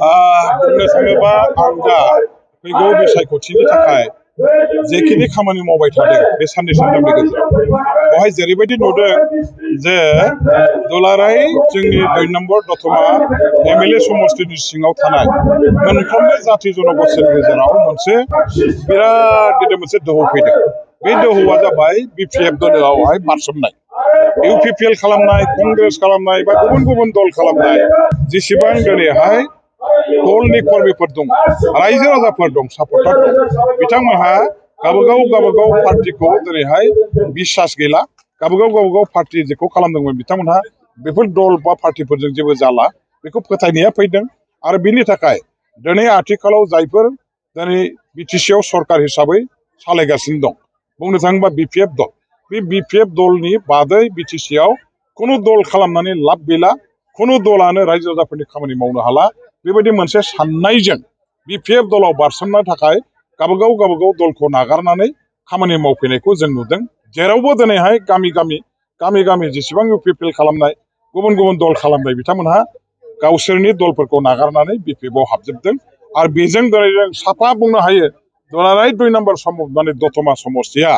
बुंनो थाङोबा आं दा फैगौ बिसायख'थिनि थाखाय जेखिनि खामानि मावबाय थादों बे साननै सानथामनि गेजेराव बेवहाय जेरैबायदि नुदों जे दुलाराय जोंनि 2 नम्बर दतमा एमएलए समष्टिनि सिङाव थानाय मोनफ्रोमबो जाथि जनगोष्ठीनि गेजेराव मोनसे बिराद गिदिर मोनसे दोहौ फैदों। बे दोहौआ जाबाय बिपिएफ दलोआवहाय बारसोमनाय, इउपिपिएल खालामनाय, कंग्रेस खालामनाय बा गुबुन गुबुन दल खालामनाय जेसेबां दिनैहाय दलनि कर्मीफोर दं, रायजो राजाफोर दं, सापर्टार दं, बिथांमोनहा गावबागाव पार्टिखौ दिनैहाय बिसास गैला, गावबागाव पार्टि जेखौ खालामदोंमोन बिथांमोनहा बेफोर दल बा पार्टिफोरजों जेबो जाला बेखौ फोथायनाया फैदों। आरो बिनि थाखाय दिनै आथिखालाव जायफोर दिनै बिटिसिआव सरकार हिसाबै सालायगासिनो दं, बुंनो थाङोबा बिपिएफ दल, बे बिपिएफ दलनि बादै बिटिसिआव खुनु दल खालामनानै लाब गैला, खुनु दलानो रायजो राजाफोरनि खामानि मावनो हाला, बेबायदि मोनसे साननायजों बिपिएफ दलाव बारसोमनो थाखाय गावबागाव दलखौ नागारनानै खामानि मावफैनायखौ जों नुदों। जेरावबो दिनैहाय गामि गामि जेसेबां इउपिपिएल खालामनाय, गुबुन गुबुन दल खालामनाय बिथांमोनहा गावसोरनि दलफोरखौ नागारनानै बिपिएफआव हाबजोबदों। आरो बेजों दिनै जों साफा बुंनो हायो दुलाराय 2 नम्बर माने दतमा समष्टिया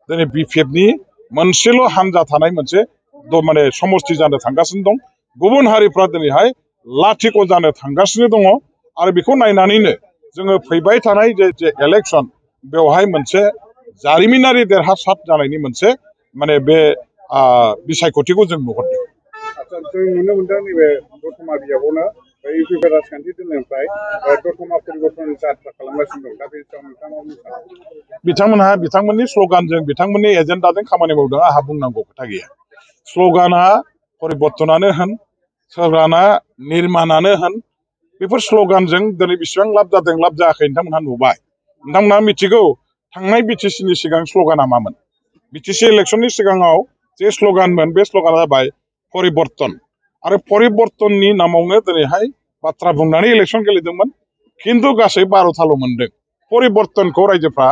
दिनै बिपिएफनि मोनसेल' हान्जा थानाय मोनसे माने समष्टि जानो थांगासिनो दं। गुबुन हारिफ्रा दिनैहाय लाथिख' जानो थांगासिनो दङ। आरो बेखौ नायनानैनो जोङो फैबाय थानाय जे इलेक्सन बेवहाय मोनसे जारिमिनारि देरहासार जानायनि मोनसे माने बे बिसायख'थिखौ जों नुहुरदों। जों नुनो मोनदों नैबे दतमा बियाबावनो इउपिपिएल राजखान्थि दोलोनिफ्राय दतमा परिबर्तन जात्रा खालामगासिनो दं। दा बे सायाव नोंथाङा मा बुंनो? बिथांमोनहा बिथांमोननि स्ल'गानजों बिथांमोननि एजेन्डाजों खामानि मावदों, आंहा बुंनांगौ खोथा गैया। स्ल'गाना परिबर्तनानो होन, स्ल'गाना निर्माणानो होन, बेफोर स्ल'गानजों दिनै बेसेबां लाब जादों लाब जायाखै नोंथांमोनहा नुबाय। नोंथांमोनहा मिथिगौ थांनाय बिटिसिनि सिगां स्ल'गाना मामोन? बिटिसि इलेक्सननि सिगाङाव जे स्ल'गानमोन बे स्ल'गाना जाबाय परिबर्तन। आरो परिबर्तननि नामावनो दिनैहाय बाथ्रा बुंनानै इलेक्सन गेलेदोंमोन, खिन्थु गासै 12थाल' मोनदों। परिबर्तनखौ रायजोफ्रा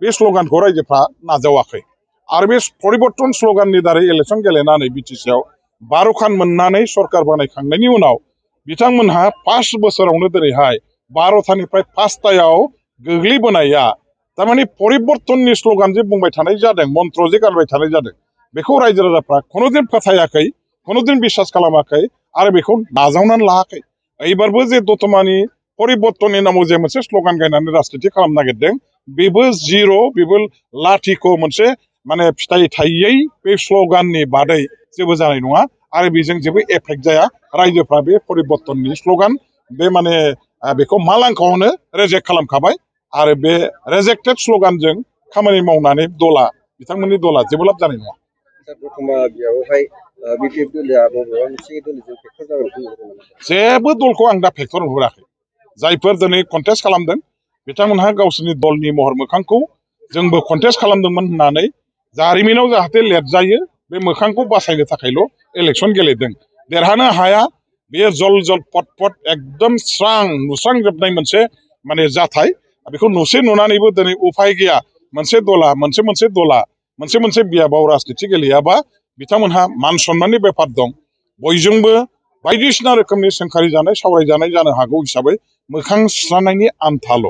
बे स्ल'गानखौ रायजोफ्रा नाजावाखै। आरो बे परिबर्तन स्ल'गाननि दारै इलेक्सन गेलेनानै बिटिसिआव 12खान मोननानै सरकार बानायखांनायनि उनाव बिथांमोनहा 5 बोसोरावनो दिनैहाय 12थानिफ्राय 5थायाव गोग्लैबोनाया थारमाने परिबर्तननि स्ल'गान जे बुंबाय थानाय जादों, मन्त्र जे गानबाय थानाय जादों, बेखौ रायजो राजाफ्रा खुनुदिन फोथायाखै, खुनुदिन बिसास खालामाखै आरो बेखौ नाजावनानै लायाखै। एबारबो जे दतमानि परिबर्तननि नामाव जे मोनसे स्ल'गान गायनानै राजनिति खालामनो नागिरदों बेबो जिर', बेबो लाथिख' मोनसे माने फिथाइ थायै बे स्ल'गाननि बादै जेबो जानाय नङा। आरो बेजों जेबो एफेक्ट जाया। रायजोफ्रा बे परिबर्तननि स्ल'गान बे माने बेखौ मालांखावनो रेजेक्ट खालामखाबाय। आरो बे रेजेक्टेड स्ल'गानजों खामानि मावनानै बिथांमोननि दला जेबो लाब जानाय नङा। दतमा बियाबावहाय बिपिएफ दलआ बबेबा मोनसे दलजों फेक्टर जागोन? जेबो दलखौ आं दा फेक्टर नुहुराखै। जायफोर दिनै कन्टेस्ट खालामदों बिथांमोनहा गावसोरनि दलनि महर मोखांखौ जोंबो कन्टेस्ट खालामदोंमोन होननानै जारिमिनाव जाहाथे लिरजायो बे मोखांखौ बासायनो थाखायल' इलेक्सन गेलेदों। देरहानो हाया, बेयो जल पट एकदम स्रां नुस्रांजोबनाय मोनसे माने जाथाय। बेखौ नुनानैबो दिनै उफाय गैया। मोनसे बियाबाव राजनिति गेलेयाबा बिथांमोनहा मान सन्माननि बेपार दं। बयजोंबो बायदिसिना रोखोमनि सोंखारि जानाय सावरायजानाय जानो हागौ हिसाबै मोखां सुस्रांनायनि आन्थाल'।